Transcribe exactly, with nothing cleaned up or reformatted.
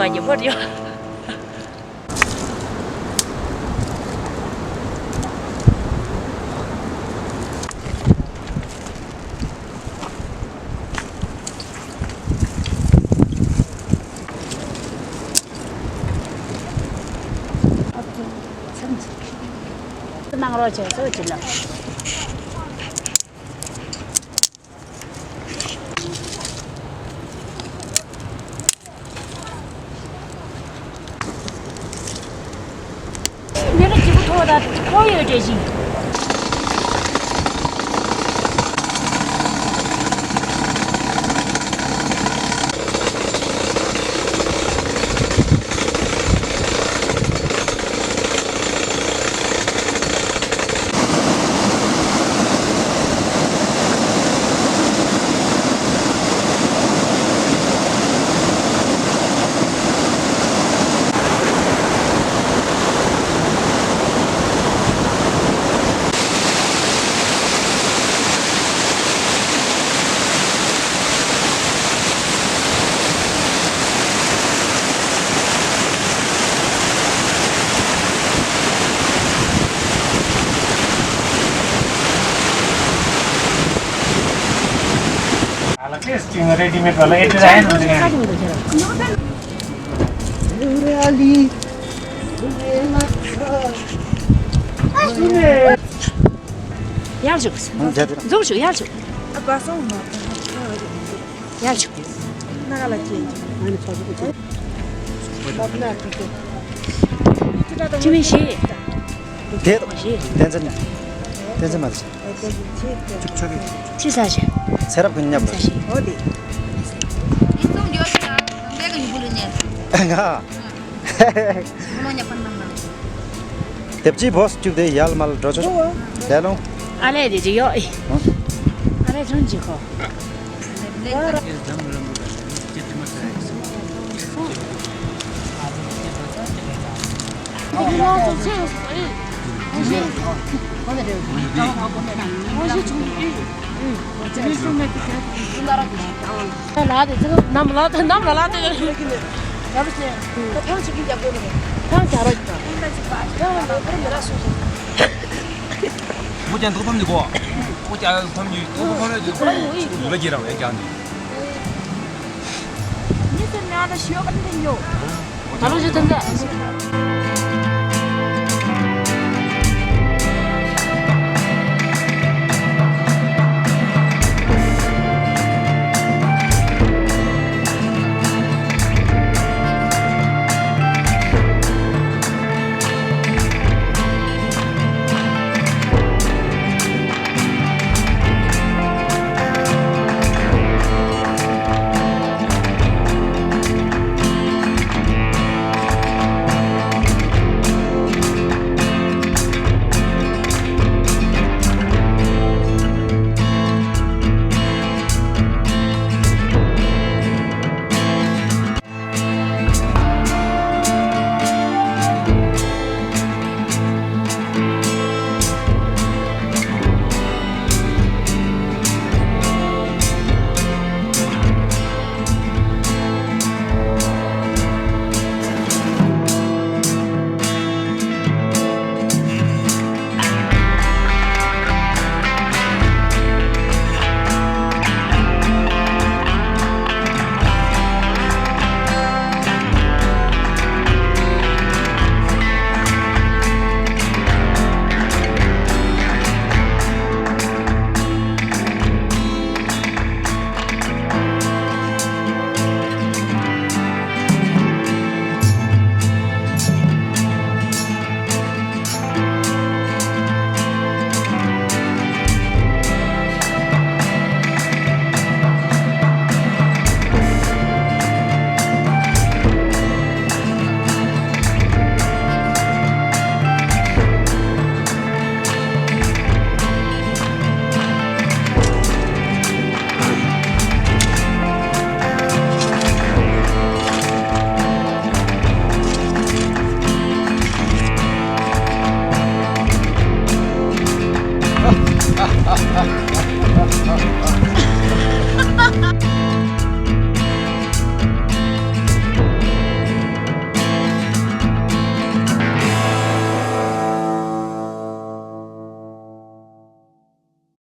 ཡོད། གནང་རོགས་བྱས་སོ་ཅི་ལ། འདི་ནི་སྐྱིད་པོ་ཐོག་ད་ཁོ་ཡོད་དེ་ཅི། रेडीमेड वाला ये डिजाइन हो गया। यार जो, जो जो यार जो। यार जो। चिमी सी। दे दो। टेंशन नहीं। टेंशन मत। चिसा सी। सेरप कुन्या पर। हाँ। देवजी बॉस चुप दे याल माल ड्रॉ चो। चलो। अले दे जी यो। अले सुन जी को। ཁྱོད་ཀྱང་ཐོག་ཕམ་ནི་གོ། ཁྱོད་ཀྱང་ཐོག་ཕམ་ནི་གོ། ཁྱོད་ཀྱང་ཐོག་ཕམ་ནི་གོ། ལ་གྱི་རང་ཡང་ཀྱང་ནི། ད་ལོ་ཞུ་ཐུབ་ན།